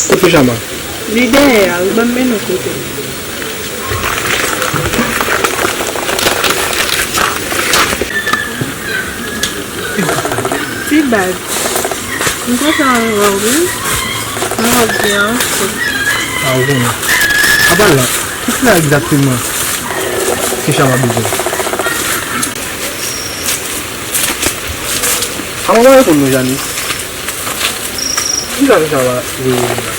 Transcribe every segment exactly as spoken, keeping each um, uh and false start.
Kot Fechama? Li dèyè a, wi, ban m mennen w kote l. Ti baz, m kontan wè w, wi. Mwen wè w byen anfòm. A, ou konnen. Apa la, ki sa egzakteman Fechama bezwen? A, mwen pa reponn non, Janice. Kisa Fechama voye vin la?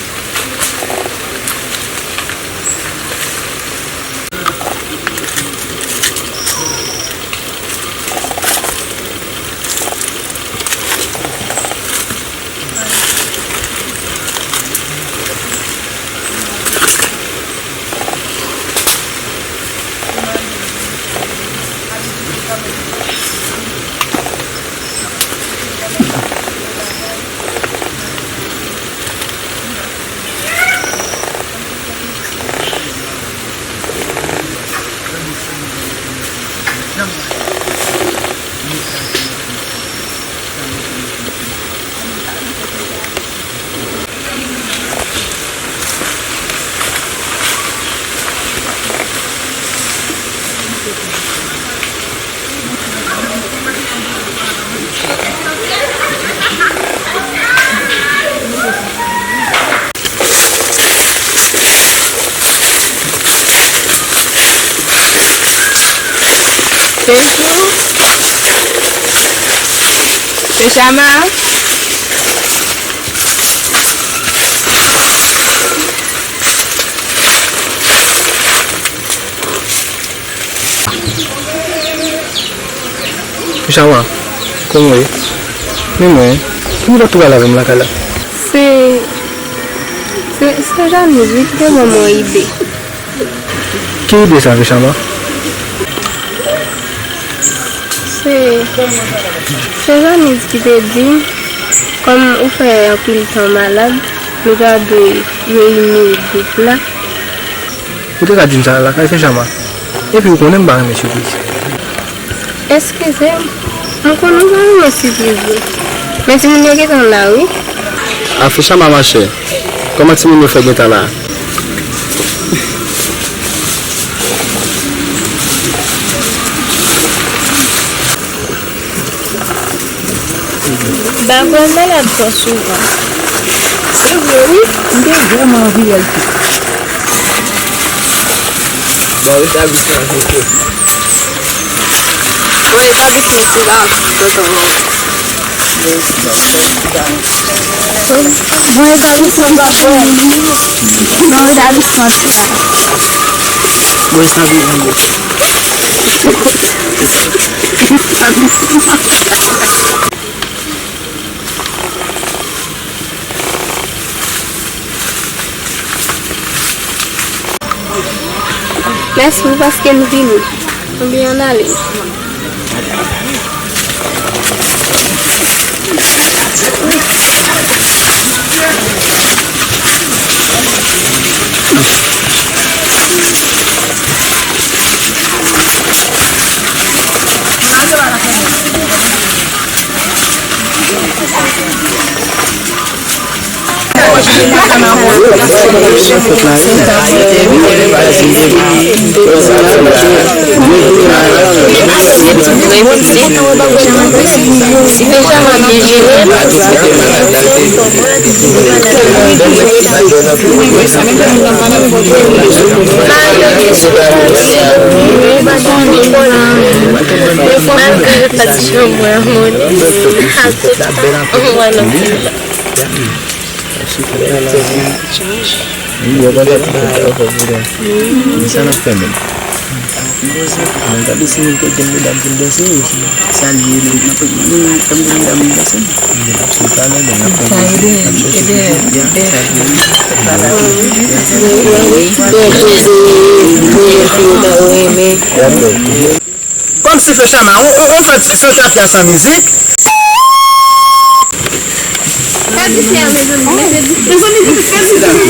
Chouchou. Chouchama. Chouchama, kòman w ye? Men mwen, ki moun k ap travay la menm lakay la? Se, se, se Janice, wi, ki te ban mwen ide. Ki ide sa, Chouchama? Se, se Janice ki te di m, kòm ou fè anpil tan malad, nou ta dwe reyini gwoup la. Ou te ka di m sa lakay Fechama. Epi ou konnen m pa renmen sipriz. Eskize m, m konnen w pa renmen sipriz wi. Men timoun yo gentan la wi. A Fechama machè, kòman timoun yo fè gentan la? Bagwè malad twò souvan. Se vre wi, m te vrèman anvi wè l tou. Bon retablisman, mesye. Bon retablisman, se la, tonton. Bon retablisman, papa. Bon retablisman, frè. Bon retablisman. Mèsi pou paske n vini. Oubyen ann ale. Wi, yo konn sa pou fè pou tèt yo. Men sa n ap fè menm? Men gade si nou te gen medam pou n danse wi. Sa l ye menm? N ap mande medam pou n danse. N ap fè talè, men n ap fè mizik, n ap chèche mizik. Ya, sa l ye menm? Kòmsi Fechama, on, on, on fè ti sante a fè sa mizik. Fè dife a, mezanmi, mete dife. Mezanmi, fè dife.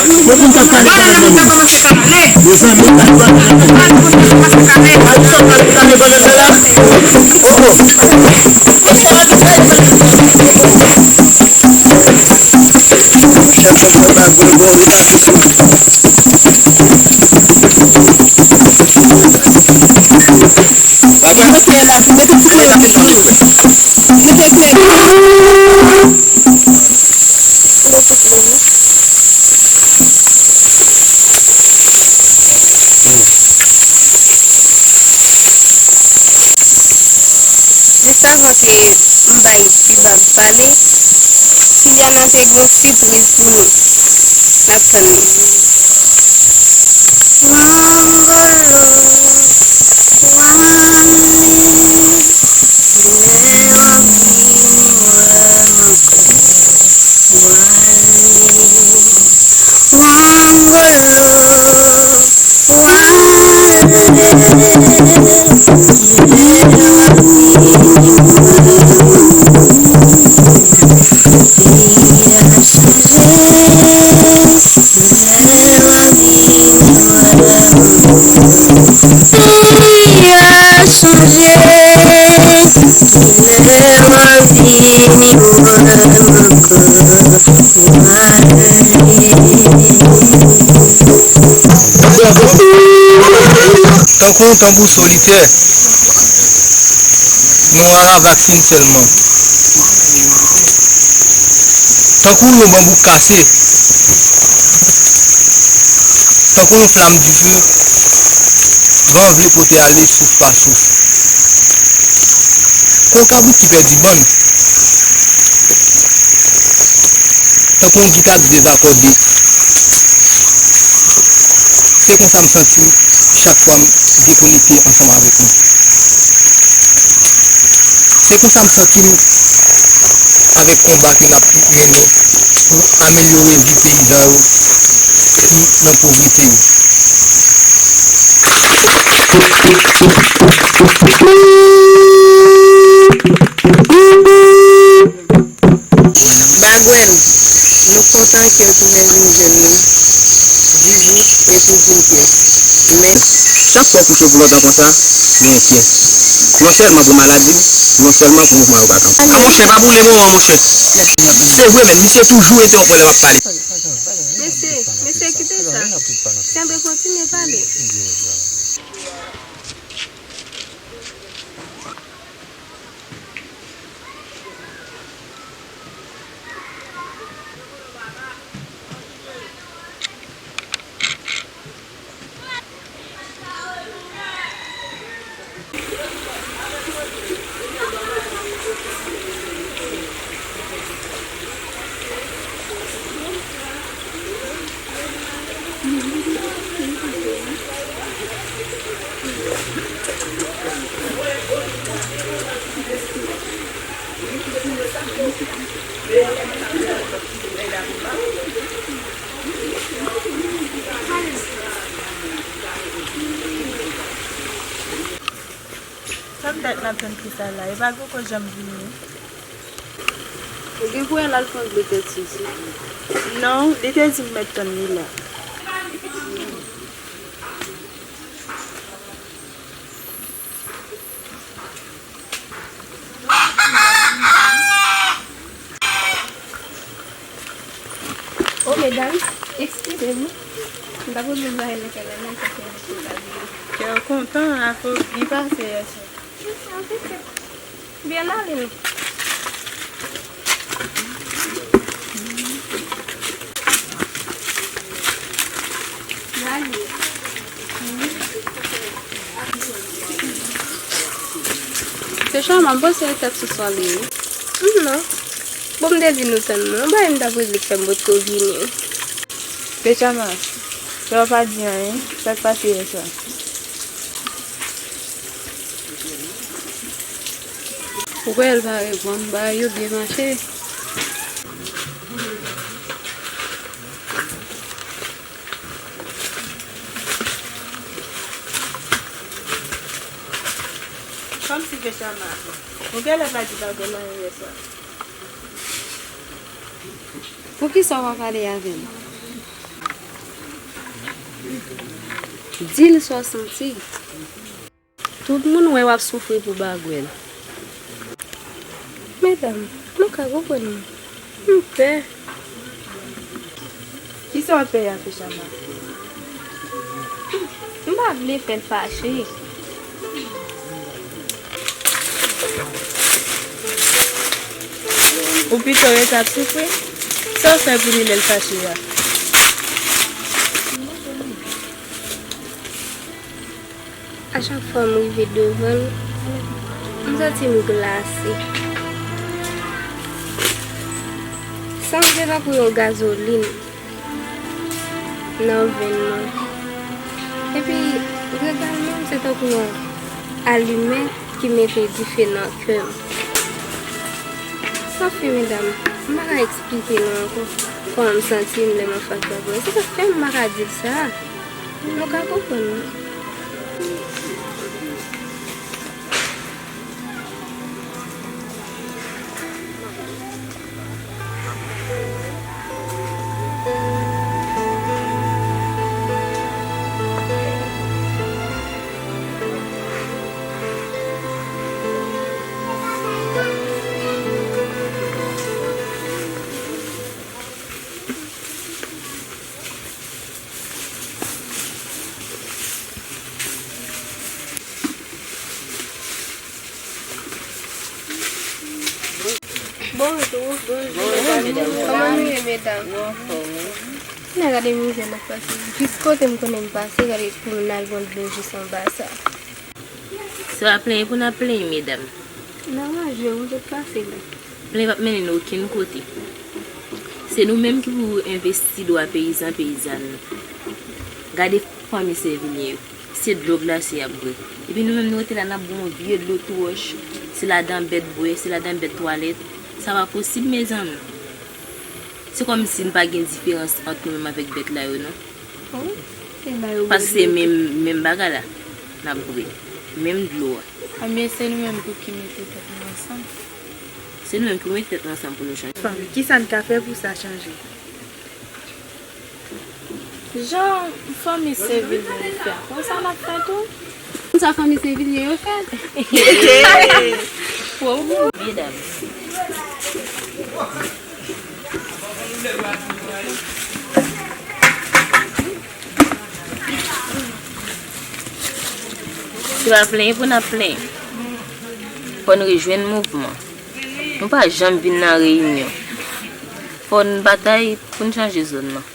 Mezanmi, Jis avan ke m bay Tibab pale, Tilyana te gen yon sipriz pou nou. N ap tann li. Tankou yon tanbou solitè, nou an ravaksin sèlman. Tankou yon banbou kase, tankou yon flam dife, van vle pote ale souf pa souf. Kon kabrit ki pèdi bann, tankou yon gita ki dezakòde. Se konsa m santi m chak fwa m dekonekte ansanm avèk nou. Se konsa m santi m avèk konba ke n ap mennen pou amelyore vi peyizan yo ki nan povrete yo. Bagwèl, nou kontan ke w tounen vin jwenn nou. Viv vit e toujou pye. Men, chak fwa w kouche pou lontan konsa, gen yon pye. Non sèlman pou maladi, non sèlman pou mouvman yo pa kanpe. A monchè, pa boule moman, monchè. Se vre, men misye toujou rete yon kwen lè m ap pale. Mesye, mesye, kite sa. Sandra kontinye pale. Sa m dat n ap tann fi sa la, e pa gen ankò janm vini. Ou gen pou wè l al pran gwo tèt sisi. Non, li te di m mèt tann li la. O medam, eskize m. M t ap regle bagay nan kay la, men sa fè m tou la vini. Kè w kontan, afo byen pase yè swa. Byen ale nou. Se Chama, m panse se tèt sou swa li ye. Hum, non. Bon, m te di nou tann mwen. Yon bagay m t ap regle k fè m potko vini. Te Chama, sa w pa di anyen, sa k pase yè swa? Ou kwè l pa reponn, bagay yo byen mache. Kòmsi ke Chama, ou genlè pa di bagay nan yè swa. Poukisa w pa pale avè m? Di l sa w santi. Tout moun wè w ap soufri pou bagwèl. Medam, nou ka konprann mwen. M pè. Kisa w pè a, Fichama? M pa vle fè l fache. Ou pito rete ap soufri? Sa w fè pou li lè l fache a? A chak fwa m rive devan l, m santi m glase. San m se tankou yon gazolin nan venn mwen. Epi, rega l menm se tankou yon alimèt ki mete dife nan kè m. Anfen, medam, m pa ka eksplike nou ankò kòman m santi m lè m ap fache ak bagay. Se sa k fè m pa ka di l sa. Nou ka konprann mwen. Bonjou. Bonjou, medam. Kòman nou ye, medam? Nou anfòm, wi. N a gade mizè n ap pase. Jis kote m konnen m pase, gade pou n al pran dlo jis anba sa. Se pa plenyen pou n ap plenyen, medam. N a manje, wi, sot pase la. Plenyen p ap mennen n okenn kote. Se nou menm ki pou envesti dwa peyizan, peyizàn nou. Gade fanmi Sevilyen yo. Se dlo glase y ap bwè. Epi nou menm nou rete la, n ap bwè yon vye dlo tou wòch. Se ladan bèt bwè, se ladan bèt twalèt. Sa pa posib, mezanmi. Se kòmsi n pa gen diferans ant nou menm avèk bèt la yo, non. Wi, se la yo bwè dlo. Paske se menm, menm bagay la n ap bwè. Menm dlo a. Ebyen, se nou menm tou ki mete tèt nou ansanm. Se nou menm ki mete tèt nou ansanm pou nou chanje. Fanmi, kisa n ka fè pou sa chanje? Jan fanmi Sevilyen yo fè, konsa n ap fè tou. Konsa fanmi Sevilyen yo fè. Medam. Se pa plenyen pou n ap plenyen. Fò n rejwenn mouvman. Nou pa janm vin nan reyinyon. Fò n batay pou n chanje zòn nan.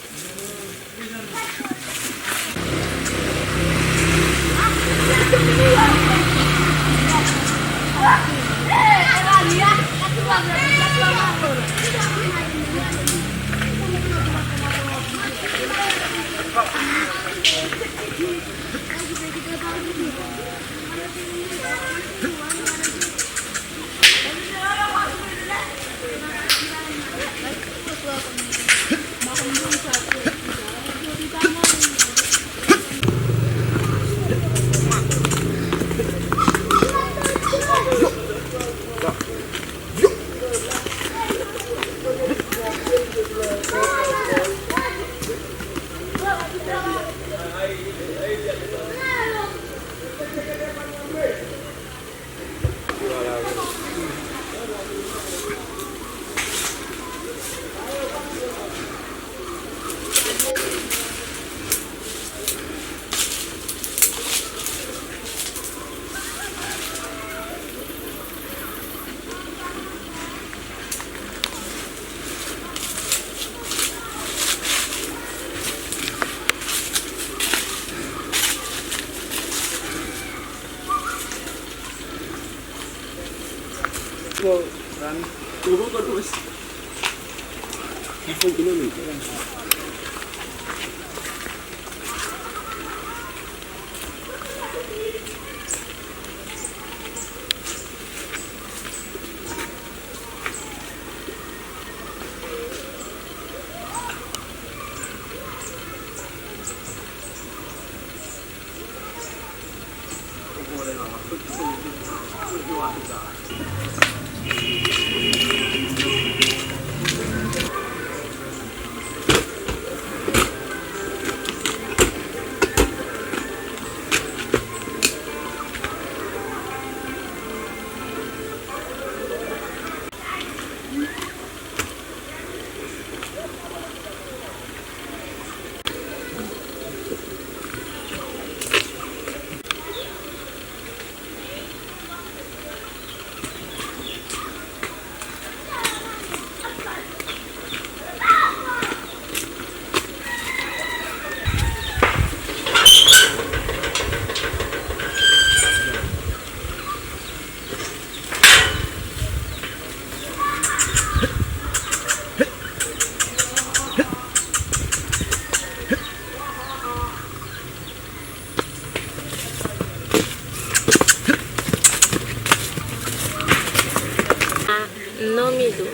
Mido,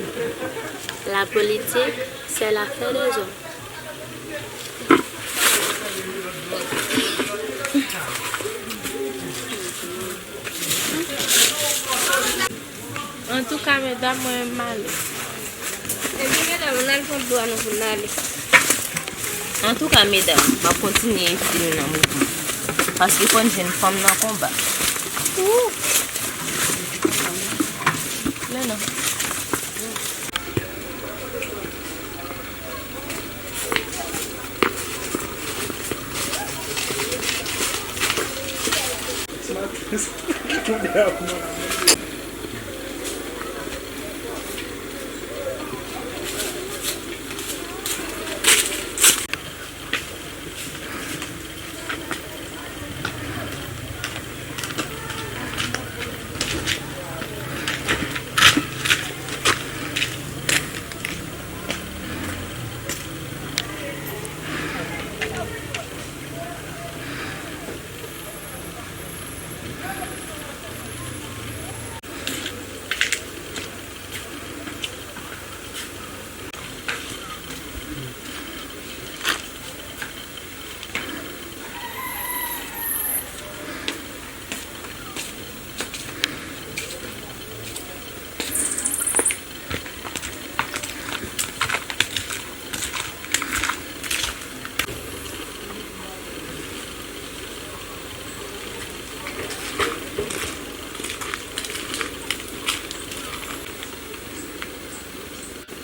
la politique, c'est l'affaire des hommes. Antouka, medam, mwen menm m ale. Ebyen, medam, ann al pran dlo a nou pou n ale. Antouka, medam, m ap kontinye envite nou nan mouvman. Paske fò n jwenn fanm nan konba. Ou! Men non.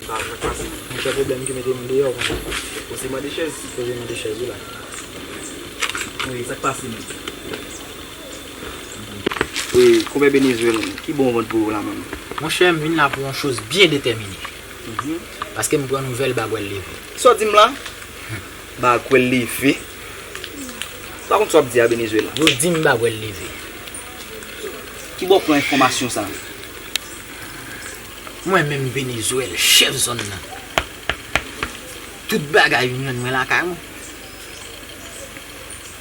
Sa, sa k pase? Monchè, pwoblèm ki mete m deyò konsa. Ou se mande chèz? Poze mande chèz, wi la. Wi, sa k pase menm? Wi, konpè Benezwèl, ki bon w vant pou ou la menm? Monchè, m vin la pou yon choz byen detèmine. Mhm. Paske m pran nouvèl Bagwèl leve. Sa w di m la? Bagwèl leve? M pa konn sa w ap di a, Benezwèl la. Yo di m Bagwèl leve. Ki bò w pran enfòmasyon sa? Mwen menm Benezwèl, chèf zòn nan. Tout bagay vin jwenn mwen lakay mwen.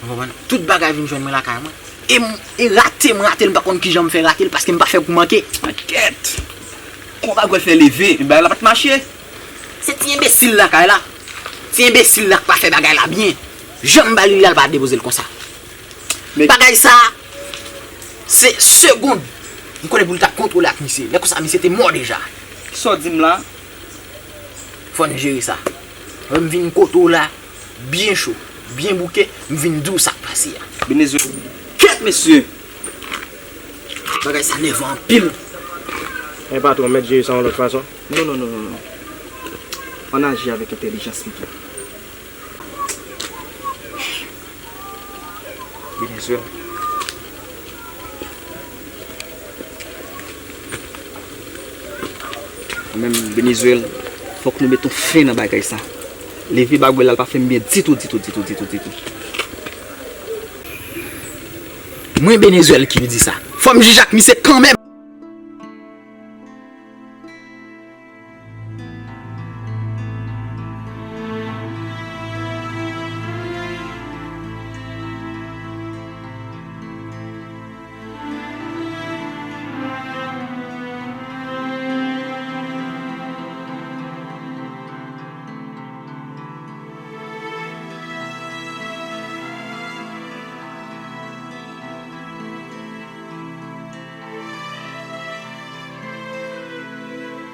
Ou konprann? Tout bagay vin jwenn mwen lakay mwen. E m, e rate m rate l, m pa konn kijan m fè rate l, paske m pa fè pou manke. Kèt! Kòman Bagwèl fè leve? Bagay la pa t mache. Se ti enbesil lakay la. Ti enbesil la k pa fè bagay la byen. Jan m ba li l la, l pa depoze l konsa. Men bagay sa, se segonn. M konnen pou l ta kontwole ak misye. Lè konsa, misye te mò deja. Sa w di m la? Fò n jere sa. Lè m vin kote w la, byen cho, byen bouke, m vin di w sa k pase a. Benezwèl. Kèt, mesye! Bagay sa nèvan anpil. Men patwon, mèt jere sa yon lòt fason. Non, non, non, non, non. Ann aji avèk entèlijans pito. Benezwèl. Menm Benezwèl, fòk nou met yon fen nan bagay sa. Leve Bagwèl la, l pa fè m byen ditou, ditou, ditou, ditou, ditou. Mwen Benezwèl ki di sa. Fò m jije ak misye kanmenm.